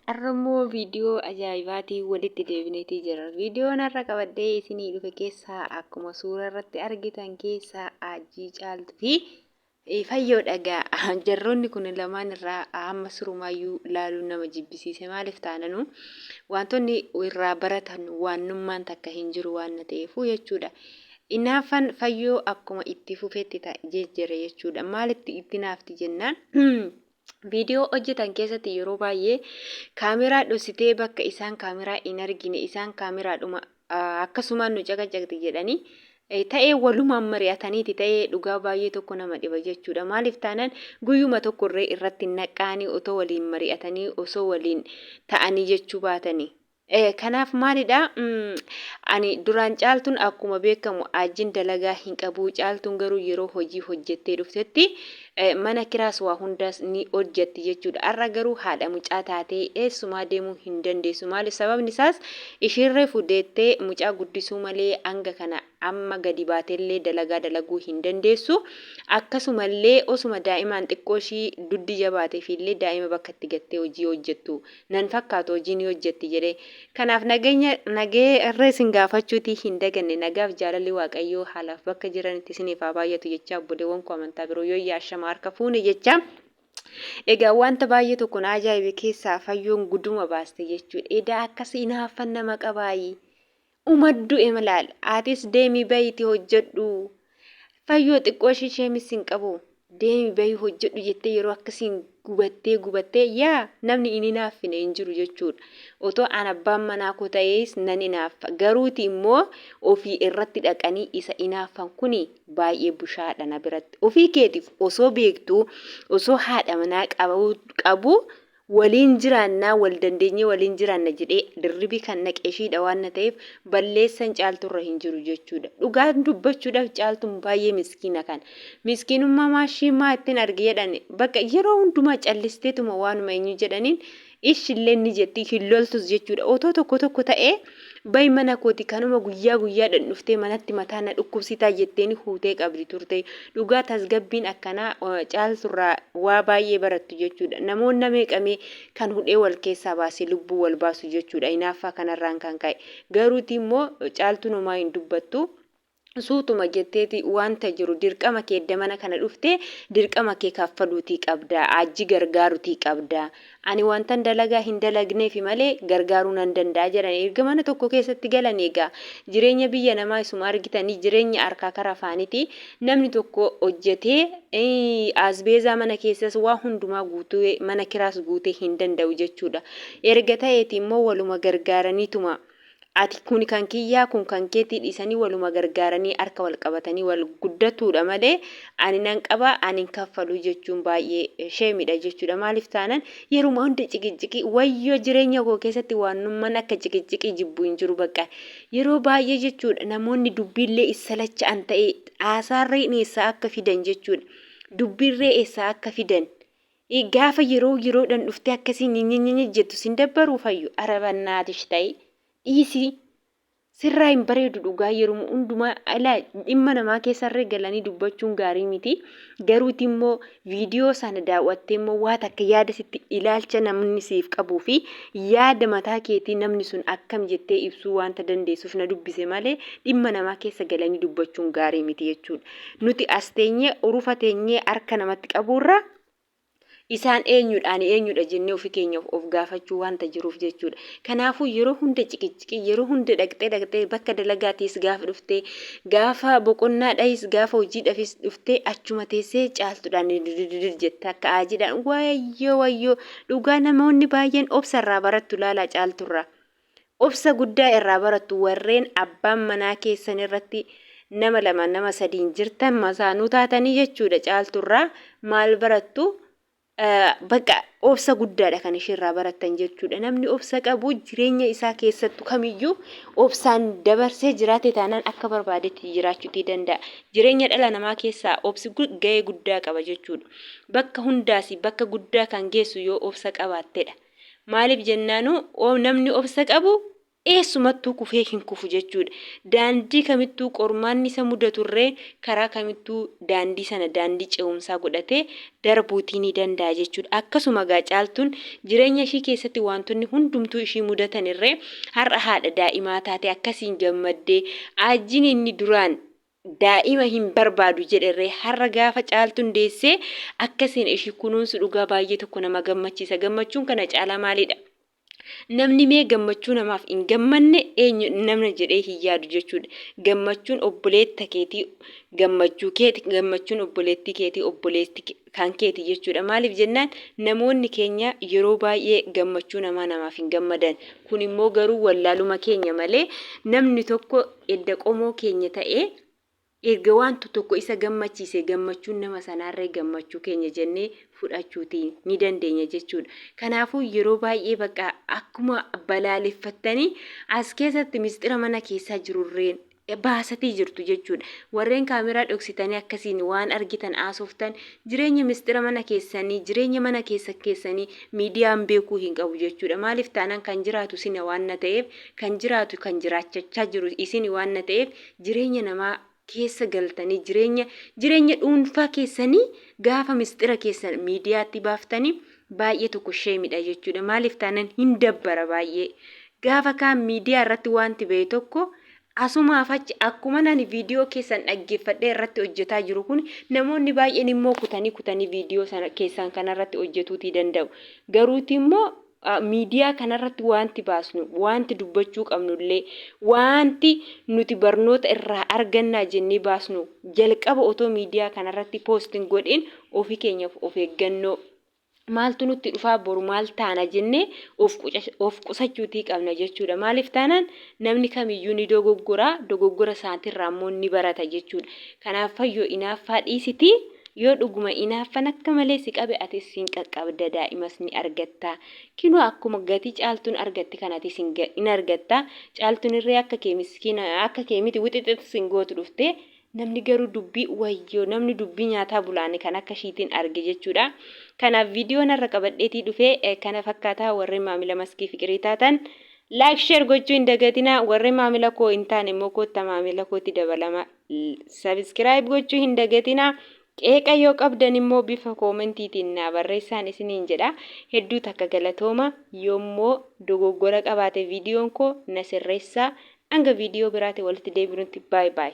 Har'a immoo viidiyoo ajaa'ibaatiin walitti deebineetii jira. Viidiyoon har'a qabadhee isinii dhufe keessaa akkuma suura irratti argitan keessaa Aajjii Caaltuu fi Fayyoo dhagaa. Jarroonni kun lamaan irraa amma surumaayyuu laaluun nama jibbisiise. Maaliif taananuu wantoonni irraa baratan waannummaan takka hin jiru waan na ta'eefuu jechuudha. Inaaffan Fayyoo akkuma itti fufetti jejjere jechuudha. Maalitti itti naafti jennaan Viidiyoo hojjetan keessatti yeroo baay'ee kaameraa dhossitee bakka isaan kaameraa hin argine isaan kaameraadhuma akkasumaan nu caqacaqxi jedhanii ta'ee walumaan mari'ataniiti ta'ee dhugaa baay'ee tokko nama dhiba jechuudha. Maaliif taanaan guyyuma tokkorree irratti naqqaanii otoo waliin mari'atanii osoo waliin ta'anii jechuu baatanii. Kanaaf maalidha ani duraan Caaltuun akkuma beekamu ajjin dalagaa hin qabu Caaltuun garuu yeroo hojii hojjettee dhuftetti mana kiraas waa hundaas ni hojjetti jechuudha. Har'a garuu haadha mucaa taatee eessumaa deemuu hin dandeessu. Maaliif sababni isaas ishiirree fudeettee mucaa guddisuu malee hanga kana amma gadi baatellee dalagaa dalaguu hin dandeessu. Akkasumallee osuma daa'imaan xiqqoo ishii duddi jabaateefiillee daa'ima bakka itti gattee hojii hojjettu nan fakkaatu hojii ni hojjetti jedhee. Kanaaf nageenya nagee irra isin gaafachuutii hin daganne nagaaf jaalalli Waaqayyoo haalaaf bakka jiranitti isiniif haa baay'atu jechaa obboleewwan koo amantaa biroo yoo yaashama harka fuune jecha. Egaa wanta baay'ee tokko na ajaa'ibe keessaa Fayyoon guduma baaste jechuudha. Edaa akkas hinaaffan nama qabaayi. Uma du'e laal. Atis deemi bahiiti hojjedhu. Fayyoo xiqqoo ishii sheemis hin qabu. Deemi bahii hojjedhu jettee yeroo akkasiin gubattee gubattee yaa namni hin hinaaffine hin jiru jechuudha. Otoo an abbaan manaa koo ta'ees nan hinaaffa. Garuuti immoo ofii irratti dhaqanii isa hinaaffan kuni baay'ee bushaadha na biratti. Ofii keetiif osoo beektuu osoo haadha manaa qabu waliin jiraannaa wal dandeenyee waliin jiraanna jedhee dirribii kan naqe ishiidha waan na ta'eef balleessan Caalturra hin jiru jechuudha. Dhugaan dubbachuudhaaf Caaltuun baay'ee miskiina kana. Miskiinummaa maashii maa ittiin arge jedhan bakka yeroo hundumaa callisteetuma waanuma eenyu jedhaniin ishillee ni jetti hin loltus jechuudha. Otoo tokko tokko ta'ee Bahi mana kooti kanuma guyyaa guyyaadhan dhuftee manatti mataa na dhukkubsitaa jetteeni huutee qabdi turte. Dhugaa tasgabbiin akkanaa Caalturraa waa baay'ee barattu jechuudha. Namoonna meeqa mee kan hudhee wal keessaa baase lubbuu wal baasu jechuudha hinaaffaa kanarraan kan ka'e. Garuuti immoo Caaltuun homaa hin dubbattu. Suutuma jetteeti wanta jiru dirqama kee edda mana kana dhufte dirqama kee kaffaluutii qabda ajji gargaarutii qabda ani wantan dalagaa hin dalagneefi malee gargaaruu nan danda'a jedhan erga mana tokko keessatti galan egaa jireenya biyya namaa isuma argitanii jireenya harkaa kara afaaniti namni tokko hojjetee asbeezaa mana keessas waa hundumaa guutuu mana kiraas guutee hin danda'u jechuudha erga ta'eeti immoo waluma gargaaraniituma Ati kuni kan kiyyaa kun kan keetii dhiisanii waluma gargaaranii harka wal qabatanii wal guddatuudha malee ani nan qaba ani hin kaffaluu jechuun baay'ee sheemidha jechuudha. Maaliif taanan yeruma hunda ciqiciqii wayyoo jireenya koo keessatti waanumman akka ciqiciqii jibbu hin jiru bakka yeroo baay'ee jechuudha namoonni dubbiillee issalacha'an ta'e haasaarreen eessaa akka fidan jechuudha. Dubbiirree eessaa akka fidan Gaafa yeroo yeroodhan dhuftee akkasii nyinyinyi jettu sin dabbaruu Fayyo? Ara bannaatish ta'i dhiisi sirraa hin bareedu dhugaa yeruma hundumaa ilaa dhimma namaa keessarree galanii dubbachuun gaarii miti garuuti immoo viidiyoo sana daawwattee immoo waa takka yaada sitti ilaalcha namni siif qabuu fi yaada mataa keetii namni sun akkam jettee ibsuu wanta dandeessuuf na dubbise malee dhimma namaa keessa galanii dubbachuun gaarii miti jechuudha. Nuti as teenyee urufa teenyee harka namatti qabuurra isaan eenyudha ani eenyudha jennee ofi keenya of gaafachuu wanta jiruuf jechuudha. Kanaafuu yeroo hunda ciqiciqii yeroo hunda dhaqxee dhaqxee bakka dalagaatiis gaafa dhuftee gaafa boqonnaadhayis gaafa hojiidhaafis dhuftee achuma teessee Caaltuudhaan didididid jette akka aajiidhaan wayyoo wayyoo dhugaa namoonni baay'een obsa irraa barattu laalaa Caalturraa. Obsa guddaa irraa barattu warreen abbaan manaa keessan irratti nama lama nama sadiin jirtan masaanuu taatanii jechuudha Caalturraa maal barattu bakka obsa guddaadha kan isheerraa barattan jechuudha namni obsa qabu jireenya isaa keessattu kamiyyuu obsaan dabarsee jiraate taanaan akka barbaadetti jiraachuutii danda'a jireenya dhala namaa keessaa obsi gahee guddaa qaba jechuudha bakka hundaasi bakka guddaa kan geessu yoo obsa qabaattedha. Maaliif jennaanu namni obsa qabu Eessumattuu kufee hin kufu jechuudha. Daandii kamittuu qormaanni isa mudaturree karaa kamittuu daandii sana daandii ce'umsaa godhatee darbuutii ni danda'a jechuudha. Akkasuma egaa Caaltuun jireenya ishii keessatti waantonni hundumtuu ishii mudatanirree har'a haadha daa'imaa taatee akkasiin gammaddee Aajjiin inni duraan daa'ima hin barbaadu jedherree har'a gaafa Caaltuun deessee akkasiin ishii kunuunsu dhugaa baay'ee tokko nama gammachiisa. Gammachuun kana caalaa maalidha? Namni mee gammachuu namaaf hin gammanne eenyu namna jedhee hin yaadu jechuudha. Gammachuun obboleetta keetii gammachuu keeti, gammachuun obboleettii keetii obboleetti kan keeti jechuudha. Maaliif jennaan namoonni keenya yeroo baay'ee gammachuu namaa namaaf hin gammadan. Kun immoo garuu wallaaluma keenya malee namni tokko edda qomoo keenya ta'ee Erga wanti tokko isa gammachiisee gammachuun nama sanaarree gammachuu keenya jennee fudhachuutii ni dandeenya jechuudha. Kanaafuu yeroo baay'ee bakka akkuma balaaleffattanii as keessatti misxira mana keessaa jirurreen baasatii jirtu jechuudha. Warreen kaameraa dhoksitanii akkasiin waan argitan haasoftan jireenya misxira mana keessanii jireenya mana keessa keessanii miidiyaan beekuu hin qabu jechuudha. Maaliif taanaan kan jiraatu sina waan na ta'eef kan jiraatu kan jiraachachaa jiru isin waan na ta'eef jireenya namaa keessa galtanii jireenya jireenya dhuunfaa keessanii gaafa misxira keessan miidiyaatti baaftanii baay'ee tokko sheemidha jechuudha. Maaliif taanan hin dabbara baay'ee. Gaafa kaan miidiyaa irratti wanti ba'e tokko asumaaf achi akkuma ani viidiyoo keessan dhaggeeffadhee irratti hojjetaa jiru kun namoonni baay'een immoo kutanii kutanii viidiyoo sana keessan kanarratti hojjetuutii danda'u. Garuuti immoo miidiyaa kanarratti waanti baasnu, waanti dubbachuu qabnullee, waanti nuti barnoota irraa argannaa jennee baasnu jalqaba otoo miidiyaa kanarratti post hin godhin ofii keenyaaf of eeggannoo maaltu nutti dhufaa boru maal taana jennee of qusachuutii qabna jechuudha. Maaliif taanaan namni kamiyyuu ni dogoggora, dogoggora isaatirraa immoo ni barata jechuudha. Kanaaf fayyoo inaaffaa dhiisitii Yoo dhuguma inaaffan akka malee si qabe atis hin qaqqabda daa'imas ni argatta. Kinoo akkuma gatii Caaltuun argatte kana atis hin argatta. Caaltuun irree akka kee miskiina akka kee miti wixixix sin gootu dhuftee namni garuu dubbii wayyoo namni dubbii nyaataa bulaani kan akka ishiitiin arge jechuudha. Kanaaf viidiyoon har'a qabadheetii dhufe kana fakkaataa warreen maamila maskii fiqirii taatan like share gochuu hin dagatinaa warreen maamila koo hin taane immoo kootta maamila kootti dabalama Subscribe gochuu hin dagatinaa. Qeeqa yoo qabdan immoo bifa koomentiitiin naa barreessaan isiniin jedha. Hedduu takka galatooma. Yoommoo dogoggora qabaate viidiyoon koo na sirreessaa. Hanga viidiyoo biraatiin walitti deebinutti bye bye.